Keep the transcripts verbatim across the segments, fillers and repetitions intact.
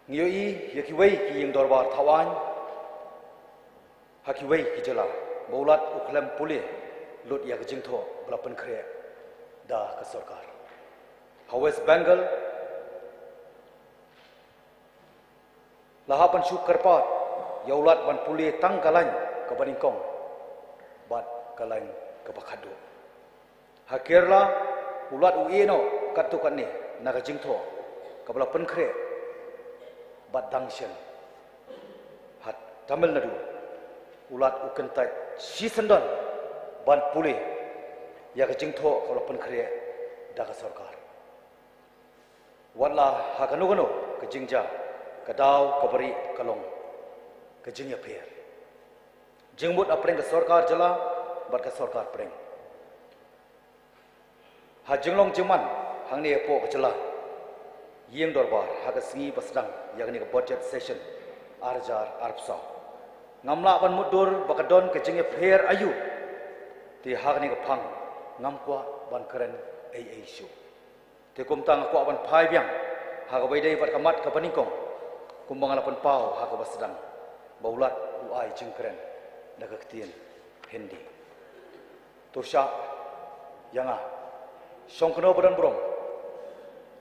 Ngi ïohi ïa kiwei ki ïing dorbar thaw aiñ ha kiwei ki jylla ba u Lat u khlem pule lut ïa ka jingthoh ba la pynkhreh da ka sorkar. Ha West Bengal la hap ban shu kyrpad ïa u Lat ban pule tang ka lain kaba nyngkong bad ka lain kaba khatduh. Ha Kerala u Lat u ïeh noh katto katne na ka jingthoh kaba la pynkhreh bad dang shen. Ha Tamil Nadu u Lat u kyntait shisyndon ban pule ïa ka jingthoh kaba la pynkhreh da ka sorkar. Wat la ha kano kano ka jingjia, ka daw kaba rieh ka long ka jingïapher, jingmut hapdeng ka sorkar jylla bad ka sorkar pdeng. Ha jinglong jingman hangne hapoh ka jylla, ïing dorbar ha ka sngi ba sdang ïa kane ka budget session ar hajar arphew saw, ngam lah ban mutdur ba ka don ka jingïapher aïu. Te ha kane ka phang ngam kwah ban kren ei ei shuh. Te kumta nga kwah ban phai biang ha kaba ïadei bad ka mat kaba nyngkong, kumba nga la pynpaw ha kaba sdang, ba u Lat u ai jingkren da ka ktien Hindi. To shah ïa nga, Shongkno ba don burom,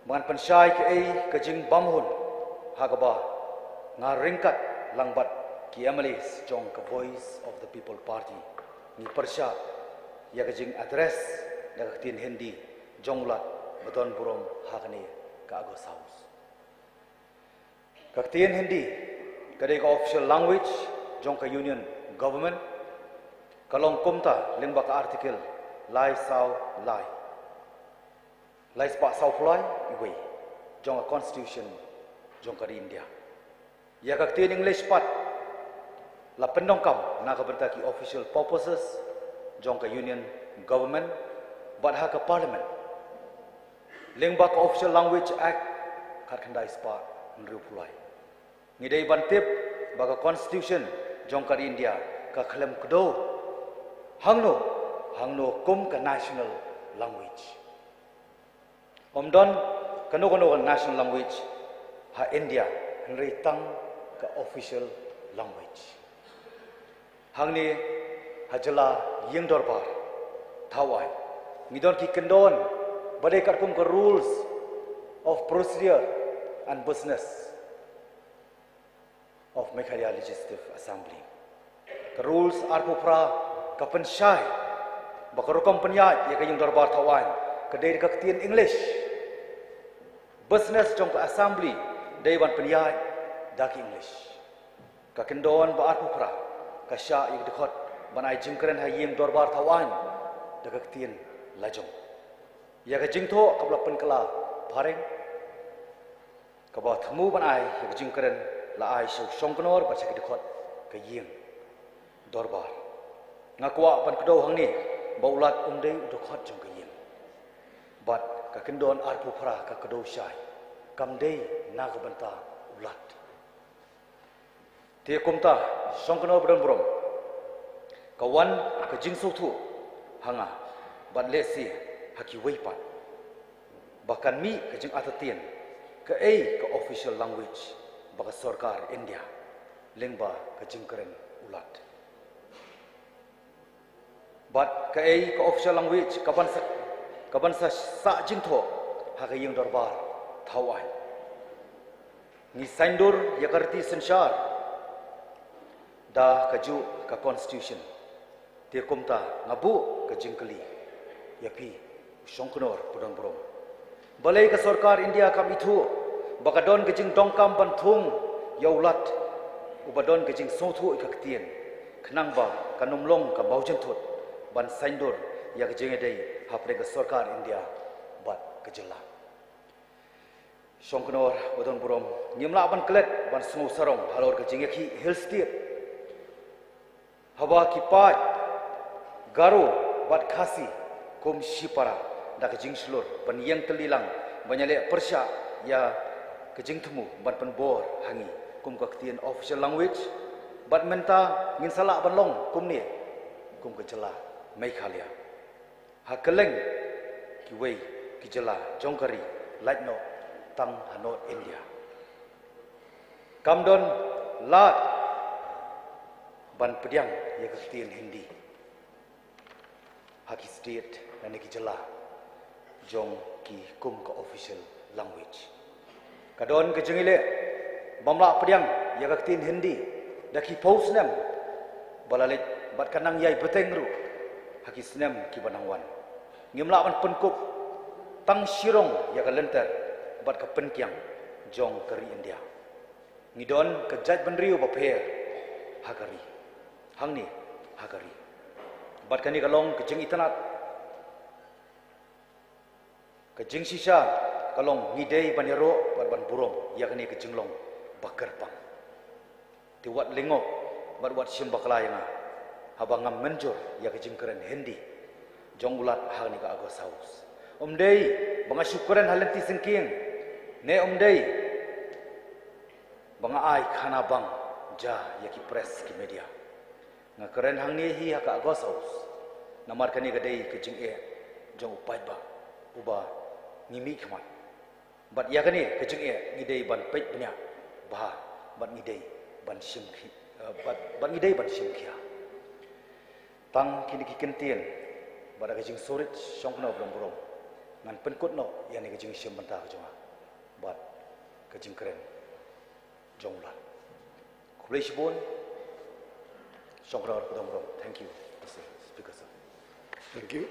ba ngan pynshai kaei ka jingbymhun ha kaba nga ryngkat lang bad ki M L As jong ka Voice of the People Party ngi pyrshah ïa ka jingaddress da ka ktien Hindi jong u Lat ba don burom ha kane ka August House. Ka ktien Hindi ka dei ka official language jong ka Union Government. Ka long kumta lyngba ka Article lai saw lai, lai spah saw phew lai, iwei jong ka Constitution jong ka ri India. Ïa ka ktien English pat la pyndonkam na ka bynta ki official purposes jong ka Union Government bad ha ka Parliament lyngba ka Official Language Act khatkhyndai spah hynriew phew lai. Ngi dei ban tip ba ka Constitution jong ka ri India ka khlem kdew hangno hangno kum ka national language. Ym don kano kano ka national language ha India, hynrei tang ka official language. Hangne ha jylla ïing dorbar thaw aiñ ngi don ki kyndon ba dei katkum ka Rules of Procedure and Business of Meghalaya Legislative Assembly. Ka Rules arphew phra ka pynshai ba ka rukom pynïaid ïa ka ïing dorbar thaw aiñ ka dei da ka ktien English. Business jong ka Assembly dei ban pynïaid da ki English. Ka kyndon ba arphew phra ka shah ïa ka dkhot ban ai jingkren ha ïing dorbar thaw aiñ da ka ktien la jong. Ïa ka jingthoh kaba la pynkylla phareng, kaba thmu ban ai ïa ka jingkren la ai sha u Shongknor bad sha ki dkhot ka ïing dorbar. Nga kwah ban kdew hangne ba u Lat um dei u dkhot jong ka ïing. Bad ka kyndon arphew phra ka kdew shai, kam dei na ka bynta u Lat. Te kumta, Shongknor ba don burom, ka wan ka jingsngewthuh ha nga bad lehse ha kiwei pat, ba kan mih ka jingartatien kaei ka official language ba ka sorkar India lyngba ka jingkren u Lat, bad kaei ka official language kaban sa, kaban sa sah jingthoh ha ka ïing dorbar thaw aiñ. Ngi saiñdur ïa ka riti synshar da kajuh ka Constitution. Te kumta nga buh ka jingkylli ïa phi u Shongknor ba don burom, balei ka sorkar India kam ithuh ba ka don ka jingdonkam ban thung ïa u Lat uba don ka jingsngewthuh ïa ka ktien, khnang ba kan ym long ka mawjynthut ban saiñdur ïa ka jingïadei hapdeng ka sorkar India bad ka jylla. Shongknor ba don burom, ngim lah ban klet ban sngew sarong halor ka jingïakhih Hill State, haba ki paid Garo bad Khasi kum shipara da ka jingshlur ban ïeng tylli lang ban ïaleh pyrshah ïa ka jingthmu ban pynbor ha ngi kum ka ktien official language. Bad mynta ngin sa lah ban long kumne kum ka jylla Meghalaya ha kylleng kiwei ki jylla jong ka ri, lait noh tang ha North India. Kam don lad ban pdiang ïa ka ktien Hindi ha ki state lane ki jylla jong ki kum ka official language. Ka don ka jingïaleh bym lah pdiang ïa ka ktien Hindi da ki phew snem ba la leit bad ka nang ïai bteng ruh ha ki snem kiba nang wan. Ngim lah ban pynkup tang shirong ïa ka lynter bad ka pynkiang jong ka ri India. Ngi don ka jaitbynriew bapher ha ka ri, hangne ha ka ri. Bad kane ka long ka jingitynnad, ka jingshisha ka long ngi dei ban ïaroh bad ban burom ïa kane ka jinglong ba kyrpang. Te wat lyngngoh bad wat shim bakla ïa nga haba ngam mynjur ïa ka jingkren Hindi jong u Lat ha kane ka August House. Ym dei ba nga shu kren ha lynti syngkien, ne ym dei ba nga ai khana bang ja ïa ki press, ki media. Nga kren hangne hi ha ka August House namar kane ka dei ka jingeh jong u paidbah uba ngi mihkhmat. Bad ïa kane ka jingeh ngi dei ban peit bniah bha, bad ngi dei ban shim khi, eh, bad, bad ngi dei ban shim khia. Tang kine ki kyntien bad ka jingsngewrit, shongknor ba don burom, ngan pynkut noh ïa kane ka jingshim bynta ka jong nga bad ka jingkren jong u Lat. Khublei shibun. Shongknor ba don burom. Thank you, Mister Speaker, sir. Thank you.